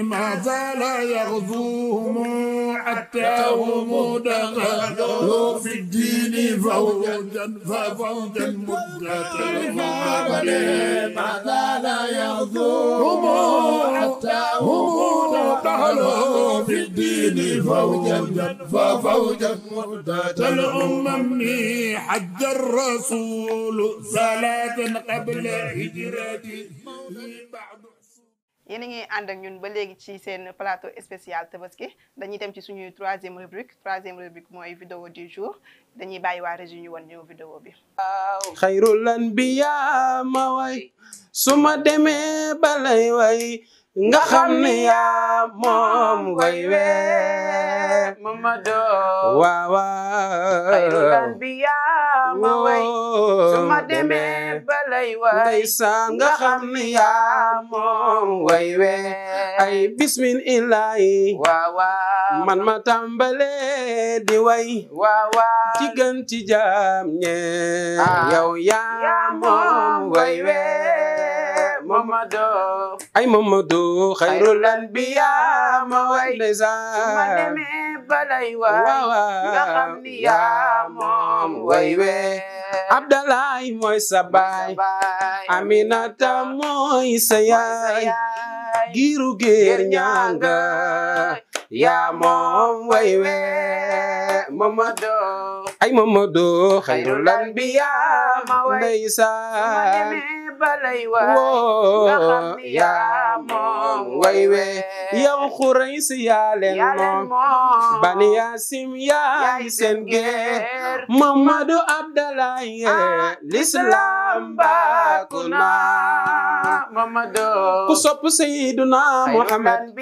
ما زال يغزوهم حتى هم دخلوا في الدين فوجا ففوجا مدة ما زال يغزوهم حتى هم دخلوا في الدين فوجا ففوجا مدة الأمم حج الرسول صلاة قبل هجرته بعد. yéen a ngi ànd ak ñun ba léegi ci seen plateau spécial Tabaski dañuy dem ci suñuy troisième rubrique mooy vidéo du jour dañuy bàyyi waa régie ñu woon ñëw vidéo bi. xayrul anbiya ma way su ma demee balay way nga xam ne yaa moom way wee Mamadou waaw waaw xayrul anbiya ma way su ma demee balay way ndeysaan nga xam ne yaa moom way wee ay bismillahi waaw waaw man ma tàmbale di way waaw waaw ci gën ci jaam ñe yow yaa moom way wee Mamadou ay Mamadou xayrul anbiya ma way ndeysaan ma demee balay way nga xam ni yaa moom way wee Abdalaay mooy sa baay Aminata mooy sa yaay giiru géer ñanga yaa moom way wee Mamadou ay Mamadou xayrul anbiya ma way ndeysaan balay way nga xam ni yaa moom way wee yow Xurays yaa leen moom Bani Yaasim yaay seen geer Mamadou Abdalaay l'islam baaku na Mamadou ku sopp Seydina Muhammad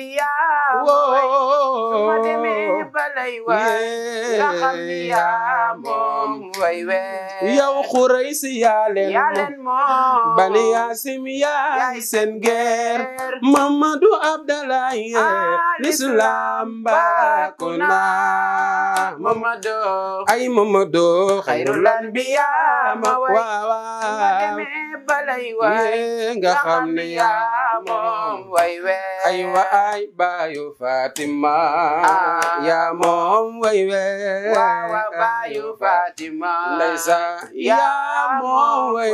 ma demee balay way nga xam ni yaa moom way wee yow Xurays yaa leen moom Bani Yaasim yaay seen geer Mamadou Abdalaay l'islam baaku na Mamadou ay Mamadou xayrul anbiya ma waaw balay way nga xam ne yaa moom way wee ay waay baayu Fatima yaa moom way wee waaw baayu Fatima ndeysaan yaa moom way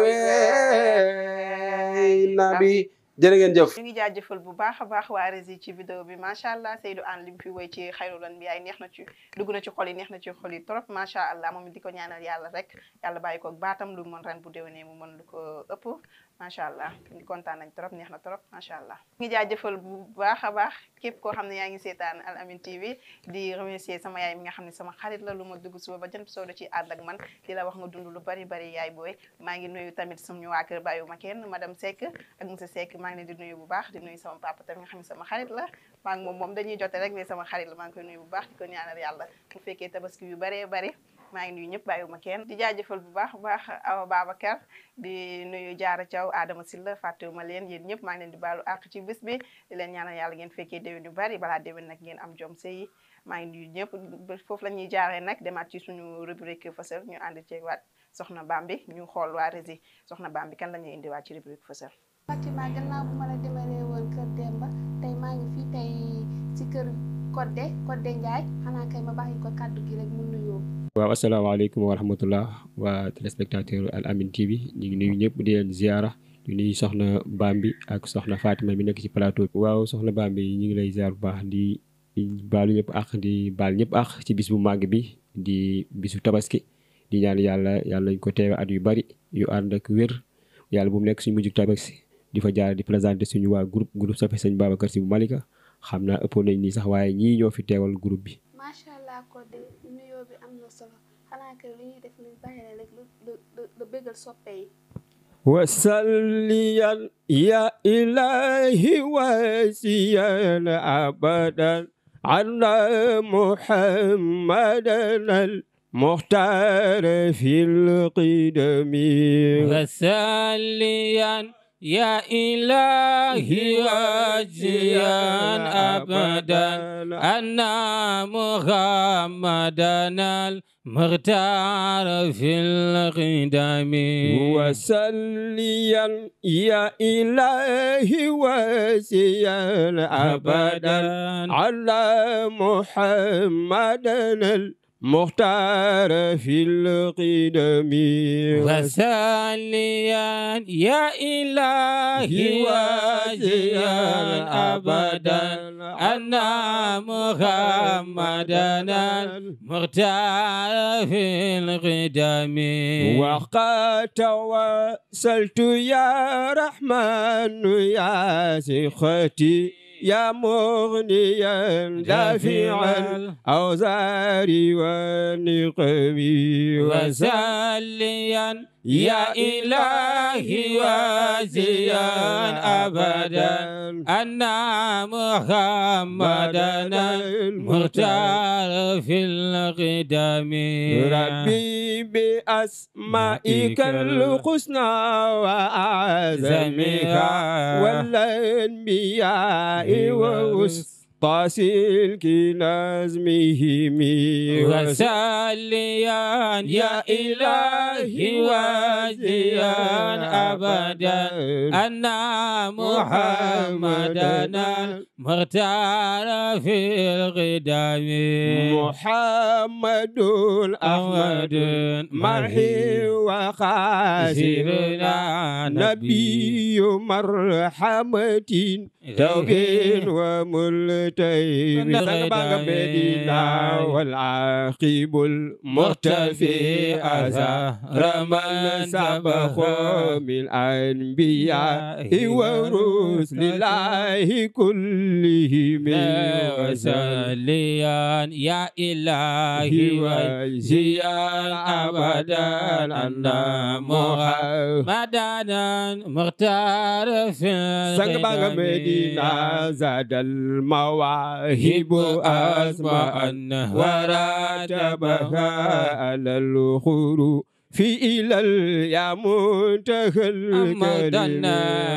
wee nabi jërë ngeen jëf. ñu ngi jaajëfal bu baax a baax waa Rési ci vidéo bi macha allah Seydou Anne lim fi woy ci xayrul anbiya neex na ci dugg na ci xol yi neex na ci xol yi trop macha allah moom di ko ñaanal yàlla rek yàlla bàyyi ko baatam lu mën ren bu déwénee mu mën lu ko ëpp macha allah ñu kontaan nañ trop neex na trop macha allah. ñu ngi jaajëfal bu baax a baax képp koo xam ne yaa ngi seetaan Al Amine TV di remercier sama yaay mi nga xam ne sama xarit la lu ma dugg suba ba jant soo da ci ànd ak man di la wax nga dund lu bari bari yaay booy maa ngi nuyu tamit suñu waa kër bàyyiwuma kenn madame Seck ak monsieur Seck maa ngi leen di nuyu bu baax di nuyu sama papa tamit nga xam ne sama xarit la maa ngi moom dañuy jote rek ne sama xarit la maa ngi koy nuyu bu baax di ko ñaanal yàlla mu fekkee tabaski yu baree bari maa ngi nuyu ñëpp bàyyiwuma kenn di jaajëfal bu baax Awa Babacar di nuyu Jaara Thiaw Adama Silla fàttewuma leen yéen ñëpp maa ngi leen di baalu àq ci bés bi di leen ñaanal yàlla ngeen fekkee déwén yu bari balaa déwén nag ngeen am jom sëy maa ngi nuyu ñëpp foofu la ñuy jaaree nag demaat ci suñu rubrique fësal ñu ànd ceeg waat soxna Bambi ñu xool waa Rési soxna Bambi kan la ñuy indiwaat ci rubrique fësal. Fatima gannaaw bu ma la demalee woon kër Demba tey maa ngi fii tey ci kër Codé Ndiaye xanaa kay ma bàyyi ko kàddu gi rek mu nuyoo. waaw asalaamaaleykum wa rahmatullah waa téléspectateur Al Amine TV ñu ngi nuyu ñëpp di leen ziara di nuyu soxna Bambi ak soxna Fatima bi nekk ci plateau bi. waaw soxna Bambi ñu ngi lay ziar bu baax di baalu ñëpp ak di baal ñëpp ak ci bis bu màgg bi di bisu tabaski di ñaan yàlla nañ ko teewe at yu bari yu ànd ak wér yàlla bu mu nekk suñu mujjug tabaski di fa jaar di présenté suñu waa groupe Soppe Sëñ Babacar Sy bu Malika xam naa ëppoon nañ nii sax waaye ñii ñoo fi teewal groupe bi. macha allah Codé nuyoo bi am na solo xanaa kay lu ñuy def lu bàyyi rek lu bëggal soppe yi. wasalliyan ya ilahi wasiyan abadan ala muhammadan al muxtaar fil qidami wasalliyan يا إلهي واجزيا أبدا أن محمدنا المختار في القدم وسليا يا إلهي واجزيا أبدا على محمدنا مختار في القدم وسليا يا إلهي واجزيا أبدا أن محمدنا المختار في القدم وقد توسلت يا رحمن يا سختي يا مغنيا دافعا الأوزار والنقم وسليا يا إلهي واجزيا أبدا أن محمدنا المختار في القدم ربي بأسمائك الحسنى وأعظمها والأنبياء ووسط طاسلك نازمهم وسليا يا إلهي واجزيا أبدا أن محمدنا المختار في القدم محمد أحمد مرحي وخاسرنا نبي مرحمة توبين وملتين سنبغ مدينة والعاقب المختفي أزهر من سبق من الأنبياء ورسل الله كلهم وسليا يا إلهي واجزيا أبدا أن محمدنا المختار في القدم زاد المواهب أسماء وراتبها على الخروج في إلى يا منتهى الكريم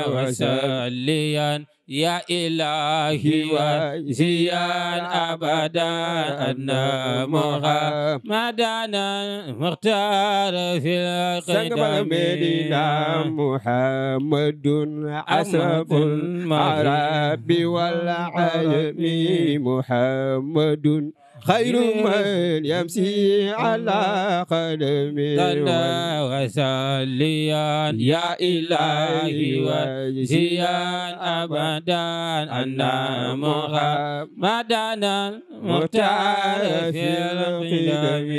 وسليا يا إلهي واجزيا أبدا أن محمدنا المختار في القدم محمد أشرف العرب والعالم محمد خير من يمشي على قدمه وسليا يا إلهي واجزيا أبدا أن محمدنا المختار في القدم.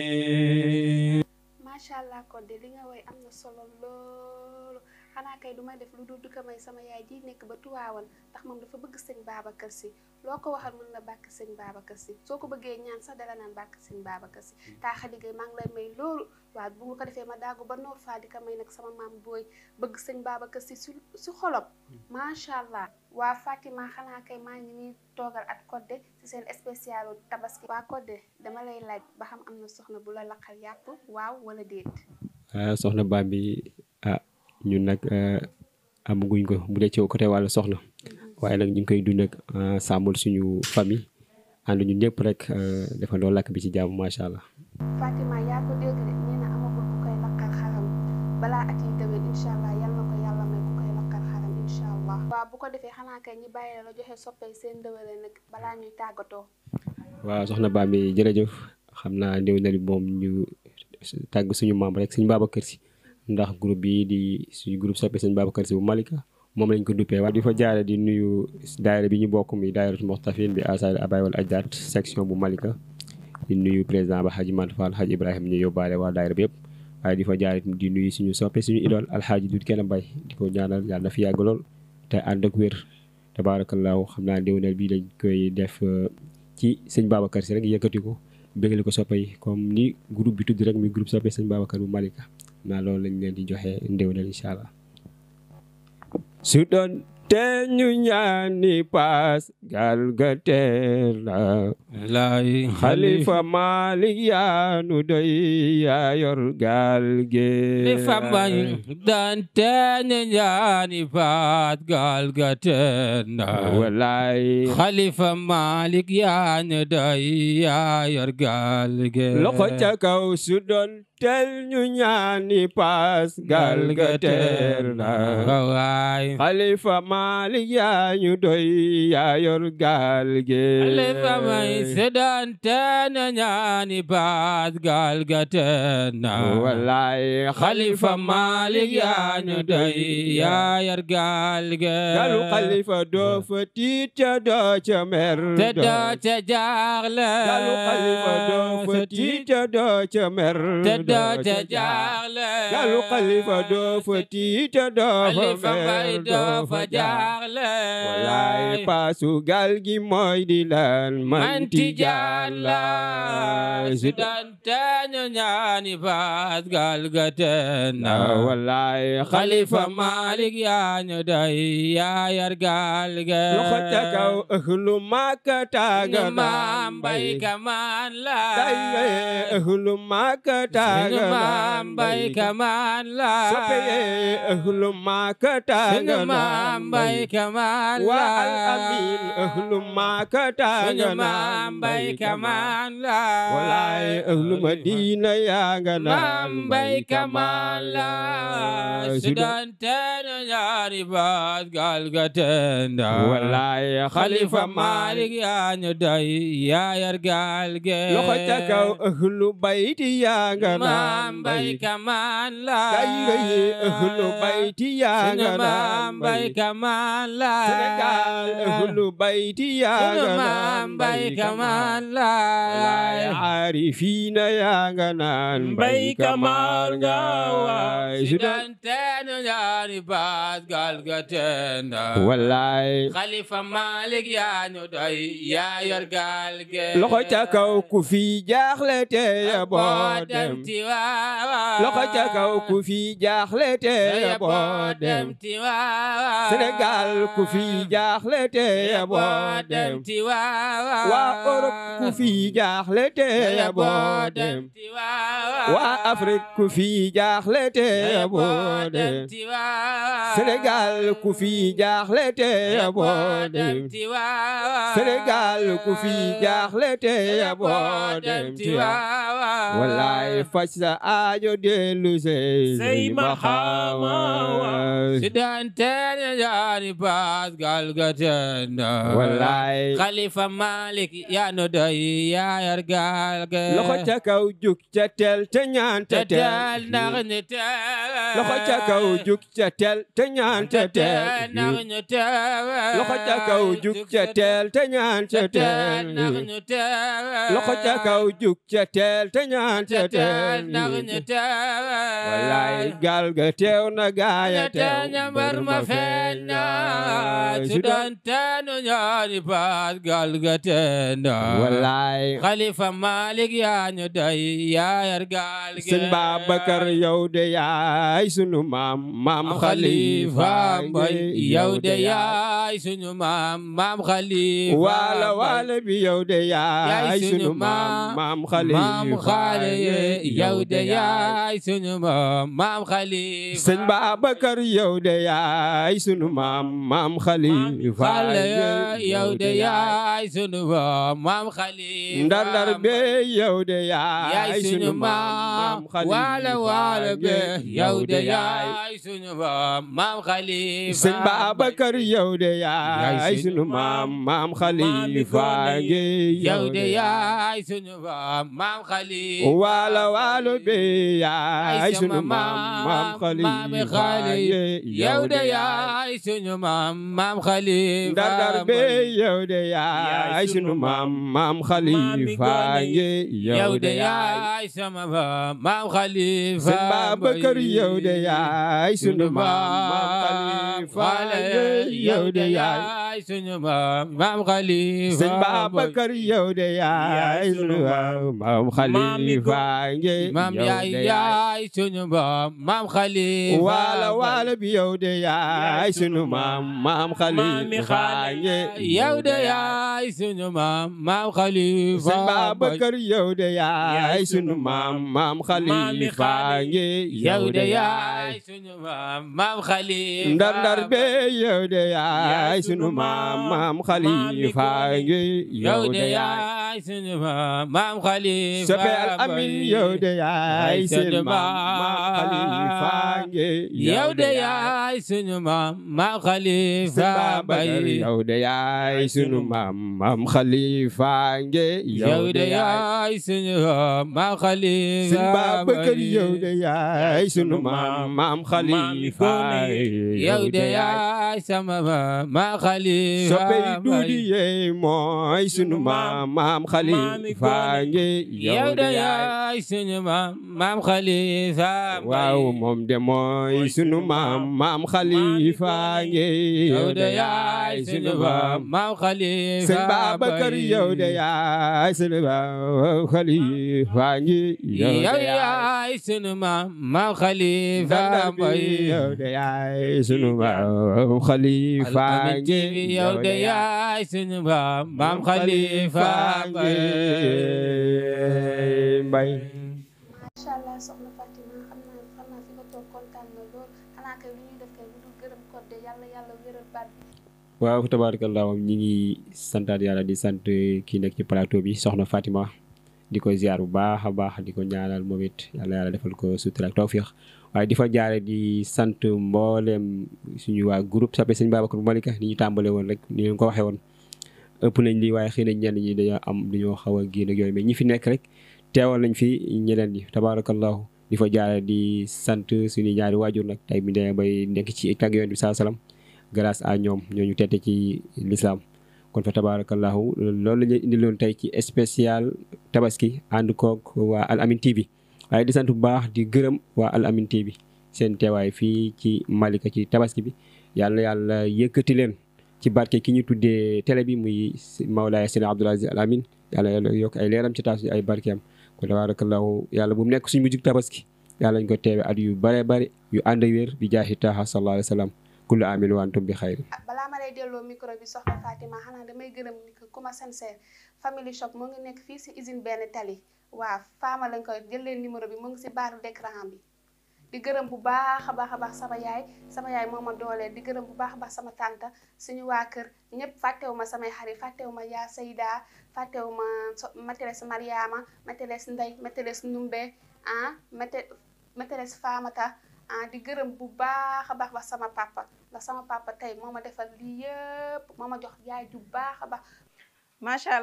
ما شاء الله Codé li nga way am na solo loolu xanaa kay du may def lu dul du ko may sama yaay ji nekk ba Tiwaawan ndax moom dafa bëgg sëñ Babacar Sy loo ko waxal mën la bàkk sëñ Babacar Sy soo ko bëggee ñaan sax dala naan bàkk sëñ Babacar Sy taa xadigay maa ngi lay may loolu waaw bu nga ko defee ma daagu ba noor faa di ko may nag sama maam booy bëgg sëñ Babacar Sy si xolom macha allah. waa Fatima xanaa kay maa ngi nii toogal ak Codé ci seen spécial tabaski. waa Codé dama lay laaj ba xam am na soxna bu la laqal yàpp waaw wala déet. soxna Bambi ñun nag amaguñ ko bu dee ci côté wàllu soxna waaye nag ñu ngi koy dund ak sàmmul suñu famille ànd ñun ñëpp rek defandoo lakk bi ci jàmm macha allah. Fatima yaa ko dégg de nee na amagul ku koy lakkal xaram balaa at yi déwén incha allah yal na ko yàlla may ku koy lakkal xaram incha allah. waaw bu ko defee xanaa kay ñi bàyyi la joxe soppay seen déwéle nag balaa ñuy tàggatoo. waaw soxna Bambi jërëjëf xam naa néew na moom ñu tàgg suñu membre rek suñu Babacar Sy ndax groupe bi di suñu groupe soppe sëñ Babacar Sy bu Malika moom lañ ko duppee waaye di fa jaare di nuyu daayira bi ñu bokk mi daayiratu Moxtafin bi asal abay wal ajdaat section bu Malika di nuyu président ba Hadji Mante Fall Hadji Ibrahima ñu yóbbaale waa daayira bi yëpp waaye di fa jaare di nuyu suñu soppe suñu idole alxaaji Dut Kenn Mbay di ko ñaanal yàlla na fi yàgg lool te ànd ak wér tabaarakallaahu xam naa déwénal bi lañ koy def ci sëñ Babacar Sy rek yëkkati ko bégali ko soppe yi comme ni groupe bi tudd rek muy groupe soppe sëñ Babacar bu Malika naa loolu lañ leen di joxe ndéwénal incha allah su doon te ñu ñaani paas gal ga teer na lay Xalifa Malik yaa nu doy yaa yor gaal ge Xalifa Malik daan te ñu ñaani paas gal ga teer na wallaay Xalifa Malik yaa nu doy yaa yor gaal ge loxo ca kaw su doon tel ñu ñaani paas gal ga teer na waay Xalifa Malik yaa ñu doy yaa yor gaal ge Xalifa Malik sedan ten ñaani paas gal ga teer na wallaay Xalifa Malik yaa ñu doy yaa yor gaal ge galu Xalifa doo fa tiit ca doo ca mer te doo ca jaaxle galu Xalifa doo fa tiit ca doo ca mer te doo ca jaaxle galu Xalifa doo fa tiit ca doo fa Xalifa mer Malik doo fa jaaxle wallaay paasu gal gi mooy di lan manti jalla sudan teñu ñaani paas gal ga teer na wallaay Xalifa Malik yaa ñu doy yaa yar gaal ge loxo ca kaw ahlu Makka taaga maam bay kamaan la day ahlu Makka taaga maam bay kamaan la soppe ahlu Makka taaga maam bay kamaan la wa al amin ahlu Makka taaga maam bay kamaan la wallaay ahlu Madina yaa nga maam bay kamaan la sudan teñu ñaani paas gal ga teer na wallaay Xalifa Malik yaa ñu doy yaa yar gaal ge loxo ca kaw ahlu bayti yaa nga maam bay kamaan la day ahlu bayti yaa nga maam bay kamaan la Sénégal ahlu bayti yaa nga maam bay kamaan la aarifiina yaa nga naan bay kamaan nga waay sudan teñu ñaani paas gal ga teer na wallaay Xalifa Malik yaa ñu doy yaa yor gaal ge loxo ca kaw ku fi jaaxle te ya boo dem ti waawa loxo ca kaw ku fi jaaxle te ya boo dem ti waawa Sénégal ku fi jaaxle te ya boo dem ti waawa waa Europe ku fi jaaxle te ya boo dem ti waawa waa Afrique ku fi jaaxle te ya boo dem ti waawa Sénégal ku fi jaaxle te ya boo dem ti waawa Sénégal ku fi jaaxle te ya boo dem ti waawa wallaay faj sa aajo dellu say maxaama sudan teñu ñaani paas gal ga teer na wallaay Xalifa Malik yaa ñu doy yaa yar gaal ge loxo ca kaw jug ca tel te ñaan te teel ndax ñu teel loxo ca kaw jug ca tel te ñaan te teel ndax ñu teel loxo ca kaw jug ca tel te ñaan te teel ndax ñu teel loxo ca kaw jug ca tel te ñaan te teel ndax ñu teel wallaay gaal ga teew na gaaya teew ñambar ma feeñ na sudan teñu ñaani paas gal ga teer na wallaay Xalifa Malik yaa ñu doy yaa yar gaal ge sëñ Babacar yow de yaay sunu maam maam Xalifa Mbay yow de yaay sunu maam Xalifa waala waala bi yow de yaay sunu maam Xalifa yow de yaay sunu maam Xalifa sëñ Babacar yow de yaay sunu maam Xalifa yow de yaay sunu maam Xalifa ndar be yow de yaay sunu maam Xalifa waala be yow de yaay sunu maam Xalifa sëñ Babacar yow de yaay sunu maam Xalifa yow de yaay sunu maam Xalifa waalo be yaay sunu maam Xalifa yow de yaay sunu maam Xalifa ndar be yow de yaay sunu maam Xalifa yow de yaay sama maam Xalifa sëñ Babacar yow de yaay sunu maam Xalifa yow de yaay sunu maam Xalifa sëñ Babacar yow de yaay sunu maam Xalifa maam yaay sunu maam Khalifa waalo bi yow de yaay sunu maam Khalifa yow de yaay sunu maam Khalifa sëñ Babacar yow de yaay sunu maam Khalifa yow de yaay sunu maam Khalifa ndar be yow de yaay sunu maam Khalifa yow de yaay sunu maam Khalifa soppe al amin yow de yaay sunu maam Khalifa yow de yaay sunu maam Khalifa yow de yaay sunu maam Khalifa yow de yaay sunu maam Khalifa sëñ Babacar yow de yaay sunu maam Khalifa yow de yaay sama maam Khalifa soppe Duudi yee mooy sunu maam Khalifa yow de yaay sunu maam Khalifa waaw moom de mooy sunu maam Khalifa yow de yaay sunu maam Khalifa sëñ Babacar yow de yaay sunu maam Khalifa yow yaay sunu maam Khalifa yow de yaay sunu maam Khalifa yow de yaay sunu maam Khalifa Mbay macha allah soxna Fatima xam naa fi nga toog kontaan na lool xanaa kay lu ñuy def kay lu dul gërëm Codé yàlla wéral baat bi. waaw tabarakallah ñi ngi santaat yàlla di sant kii nekk ci plateau bi soxna Fatima di ko ziar bu baax a baax di ko ñaanal moom it yàlla defal ko sutura ak tawfiix waaye di fa jaare di sant mboolem suñu waa groupe sappe sëñ Babacar Malika ni ñu tàmbale woon rek ni leen ko waxee woon ëpp nañ lii waaye xëy na ñenn ñi dañoo xaw a génn ak yooyu mais ñi fi nekk rek teewal nañ fi ñeneen ñi tabarakallahu di fa jaare di sant suñu ñaari waajur nag tey bi demee bay nekk ci tàgg yoon bi saa salaam grâce à ñoom ñooñu tette ci l'islam kon fa tabarakallahu loolu la ñuy indiloon tey ci spécial tabaski ànd koog waa Al Amine TV waaye di sant bu baax di gërëm waa Al Amine TV seen teewaay fii ci Malika ci tabaski bi yàlla yëkkati leen ci barke ki ñu tuddee télé bi muy Mawlaaya Seydi Abdoul Aziz Al Amine yàlla yokk ay leeram ci taas ay barkeem kon tabarakallahu yàlla bu mu nekk suñu mujjug tabaski yàlla ñu ko teewe at yu bare bare yu ànd ak wér bi jaahi taaha sallallahu alayhi wa sallam kullu amin wa antum bi xayri. balaa ma lay delloo micro bi soxna Fatima xanaa damay gërëm ni que Kuma Sincère Family Shop moo ngi nekk fii si usine benn tali waaw Fama lañ koy jël leen numéro bi mu ngi si baaru d'écran bi. di gërëm bu baax a baax sama yaay moo ma dooleel di gërëm bu baax a baax sama tante suñu waa kër ñëpp fàttewu ma samay xarit fàttewu ma yaa Seyda fàttewu ma Mateles Mariama Mateles Ndey Mateles Numbe Mateles Famata di gërëm bu baax a baax sama papa ndax sama papa tey moo ma defal lii yëpp moo ma jox yaay ju baax a baax. macha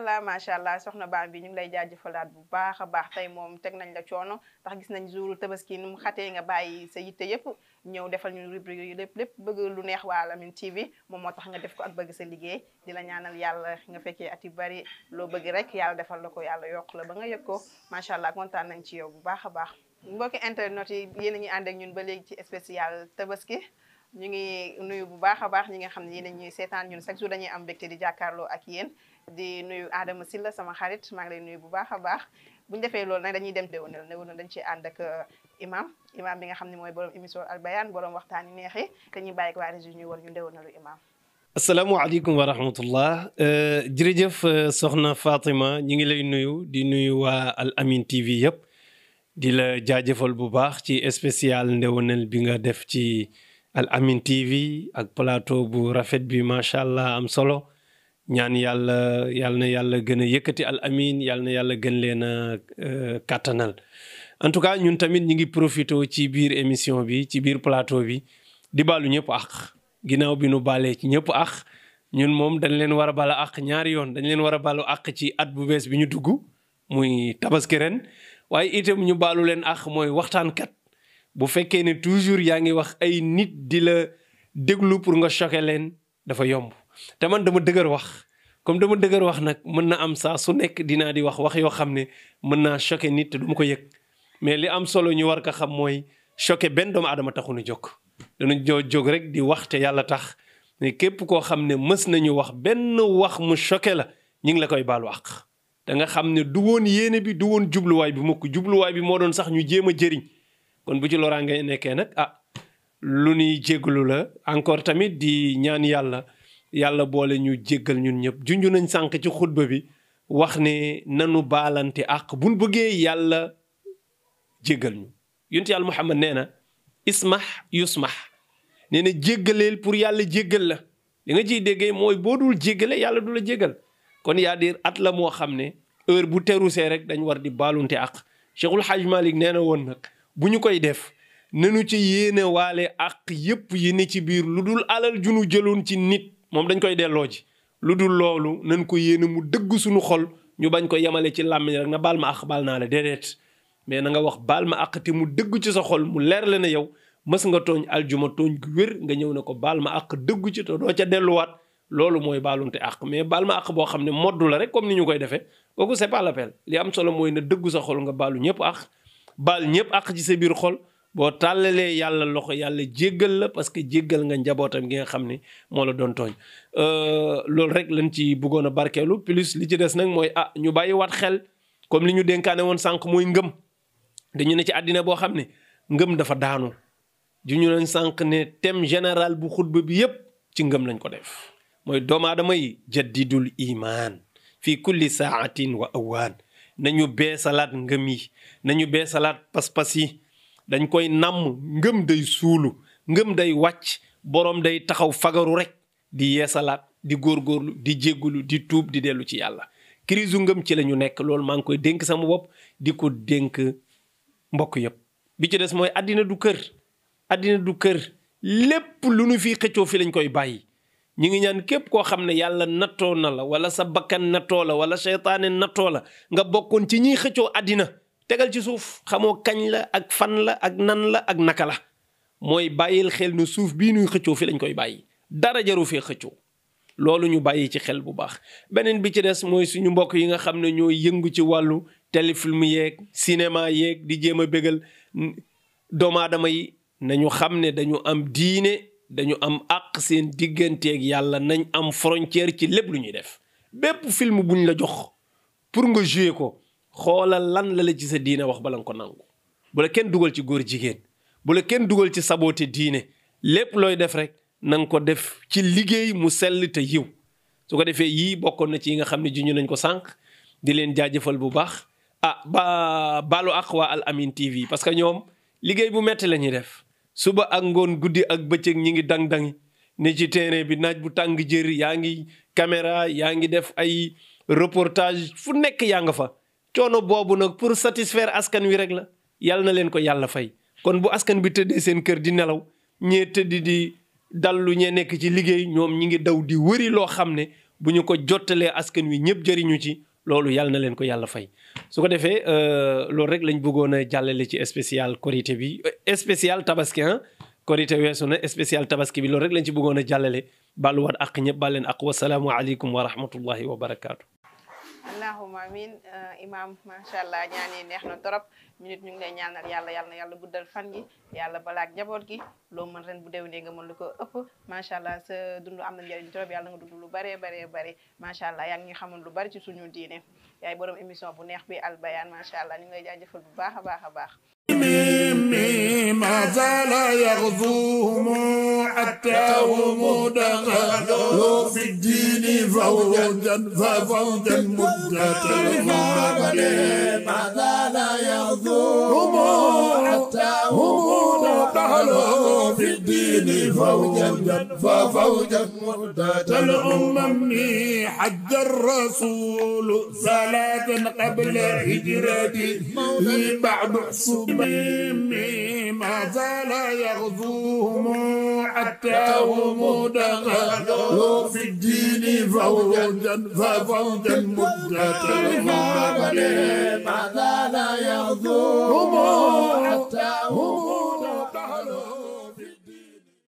allah soxna Bam bi ñu ngi lay jaajëfalaat bu baax a baax tey moom teg nañ la coono ndax gis nañ jouru tabaski ni mu xatee nga bàyyi sa yitte yëpp ñëw defal ñu rubrique yi lépp bëgg lu neex waa Al Amine TV moom moo tax nga def ko ak bëgg sa liggéey di la ñaanal yàlla nga fekkee at yu bari loo bëgg rek yàlla defal la ko yàlla yokk la ba nga yëg ko macha allah kontaan nañ ci yow bu baax a baax. mbokki internet yi yéen a ngi ànd ak ñun ba léegi ci spécial tabaski ñu ngi nuyu bu baax a baax ñi nga xam ne yéen a ñuy seetaan ñun chaque jour dañuy am mbégte di jàkkaarloo ak yéen di nuyu Adama Silla sama xarit maa ngi lay nuyu bu baax a baax bu ñu defee loolu nag dañuy dem déwénal dañ ci ànd ak imam bi nga xam ne mooy borom émission Al Bayane borom waxtaan yu neex yi te ñuy bàyyi ak waa région ñu war ñu déwénalu imam. asalaamaaleykum wa rahmatullah jërëjëf soxna Fatima ñi ngi lay nuyu di nuyu waa Al Amine TV yëpp di la jaajëfal bu baax ci spécial ndewenal bi nga def ci Al Amine TV ak plateau bu rafet bi macha allah am solo ñaan yàlla na yàlla gën a yëkkati Al Amine yàlla na yàlla gën leen a kàttanal en tout cas ñun tamit ñi ngi profité ci biir émission bi ci biir plateau bi di baalu ñëpp ak ginnaaw bi nu baalee ci ñëpp ak ñun moom dañ leen war a bala ak ñaari yoon dañ leen war a balu ak ci at bu bees bi ñu dugg muy tabaski ren waaye itam ñu baalu leen ak mooy waxtaankat bu fekkee ne toujours yaa ngi wax ay nit di la déglu pour nga choquer leen dafa yomb te man dama dëgër wax comme dama dëgër wax nag mën na am saa su nekk dinaa di wax yoo xam ne mën naa choquer nit te du ma ko yëg mais li am solo ñu war ko xam mooy choquer benn doomu aadama taxuñu jóg dañu jóg rek di wax te yàlla tax mais képp koo xam ne mës nañu wax benn wax mu choquer la ñu ngi la koy baalu àq da nga xam ne du woon yéene bi du woon jubluwaay bi mukk jubluwaay bi moo doon sax ñu jéem a jëriñ kon bu ci loraange nekkee nag lu ñuy jéggalu la encore tamit di ñaan yàlla boole ñu jéggal ñun ñëpp junj nañ sànq ci xutba bi wax ne nanu baalante ak buñ bëggee yàlla jéggal ñu yonent yàlla Muhammad nee na ismah yusmah nee na jéggaleel pour yàlla jéggal la li nga ciy déggee mooy boo dul jéggale yàlla du la jéggal kon yaa dir at la moo xam ne heure bu terusee rek dañ war di baalunte ak Cheikhul Hajj Malik nee na woon nag bu ñu koy def nanu ci yéene waale ak yépp yi ne ci biir lu dul alal junu jëloon ci nit moom dañ koy delloo ji lu dul loolu nañ ko yéene mu dëgg suñu xol ñu bañ ko yemale ci làmmiñ rek na baal ma ak baal naa la déedéet mais na nga wax baal ma ak te mu dëgg ci sa xol mu leer la ne yow mës nga tooñ aljuma tooñ gu wér nga ñëw ne ko baal ma ak dëgg ci te doo ca delluwaat loolu mooy baalunte ak mais baal ma ak boo xam ne moddu la rek comme ni ñu koy defee kooku c'est pas l'appel li am solo mooy na dëggu sa xol nga baalu ñëpp ak baal ñëpp ak ci sa biir xol boo tàllalee yàlla loxo yàlla jéggal la parce que jéggal nga njabootam gi nga xam ne moo la doon tooñ loolu rek lañ ci bëggoon a barkeelu plus li ci des nag mooy ñu bàyyi waat xel comme li ñu dénkaane woon sànq mooy ngëm dañu ne ci àddina boo xam ne ngëm dafa daanu ju ñu leen sànq ne thème général bu xutba bi yépp ci ngëm lañ ko def mooy doomu aadama yi jaddidul iman fii kulli saatin wa awaan nañu beesalaat ngëm yi nañu beesalaat pas-pas yi dañ koy namm ngëm day suulu ngëm day wàcc boroom day taxaw fagaru rek di yeesalaat di góorgóorlu di jéggulu di tuub di dellu ci yàlla crise ngëm ci la ñu nekk loolu maa ngi koy dénk sama bopp di ko dénk mbokk yépp bi ci des mooy àddina du kër lépp lu nu fi xëccoo fi lañ koy bàyyi ñu ngi ñaan képp koo xam ne yàlla nattoo na la wala sa bakkan nattoo la wala seytaane nattoo la nga bokkoon ci ñiy xëccoo àddina tegal ci suuf xamoo kañ la ak fan la ak nan la ak naka la mooy bàyyil xel nu suuf bii nuy xëccoo fi lañ koy bàyyi dara jaru fee xëccoo loolu ñu bàyyi ci xel bu baax beneen bi ci des mooy suñu mbokk yi nga xam ne ñooy yëngu ci wàllu téléfilm yeeg cinéma yeeg di jéem a bégal doomu aadama yi nañu xam ne dañu am diine dañu am àq seen digganteeg yàlla nañ am frontière ci lépp lu ñuy def bépp film buñ la jox pour nga jouer ko xoolal lan la ci sa diine wax bala nga ko nangu bu la kenn dugal ci góor jigéen bu la kenn dugal ci saboote diine lépp looy def rek na nga ko def ci liggéey mu sell te yiw su ko defee yii bokkoon na ci yi nga xam ne juñu nañ ko sànq di leen jaajëfal bu baax baalu ak waa Al Amine TV parce que ñoom liggéey bu metti la ñuy def suba ak ngoon guddi ak bëccëg ñi ngi dang-dangi ne ci terrain bi naaj bu tàng jër yaa ngi caméra yaa ngi def ay reportage fu nekk yaa nga fa coono boobu nag pour satisfaire askan wi rek la yàlla na leen ko yàlla fay kon bu askan bi tëddee seen kër di nelaw ñee tëdd di dallu ñee nekk ci liggéey ñoom ñi ngi daw di wëri loo xam ne bu ñu ko jottalee askan wi ñëpp jëriñu ci loolu yàlla na leen ko yàlla fay su ko defee loolu rek lañ bëggoon a jàllale ci spécial korité bi spécial tabaski korité weesu na spécial tabaski bi loolu rek lañ ci bëggoon a jàllale baaluwaat ak ñëpp baal leen ak wasalaamu aleykum wa rahmatullahi wa barakaatu. allahumma amin imam macha allah ñaan yi neex na trop ñu nit ñu ngi lay ñaanal yàlla na yàlla guddal fan gi yàlla balaak njaboot gi loo mën ren bu déwénee nga mën lu ko ëpp macha allah sa dund am na njëriñ trop yàlla nga dund lu bare macha allah yaa ngi xamal lu bari ci suñu diine yaay borom émission bu neex bi Al Bayane macha allah ñu ngi lay jaajëfal bu baax a baax ما زال يغزوهم حتى هم دخلوا في الدين فوجا مدة ما زال يغزوهم حتى هم دخلوا في الدين فوجا مدة الأمم حج الرسول صلاة قبل هجرته بعد حسوب ما زال يغزوهم حتى هم دخلوا في الدين فوجا مدة ما زال يغزوهم حتى هم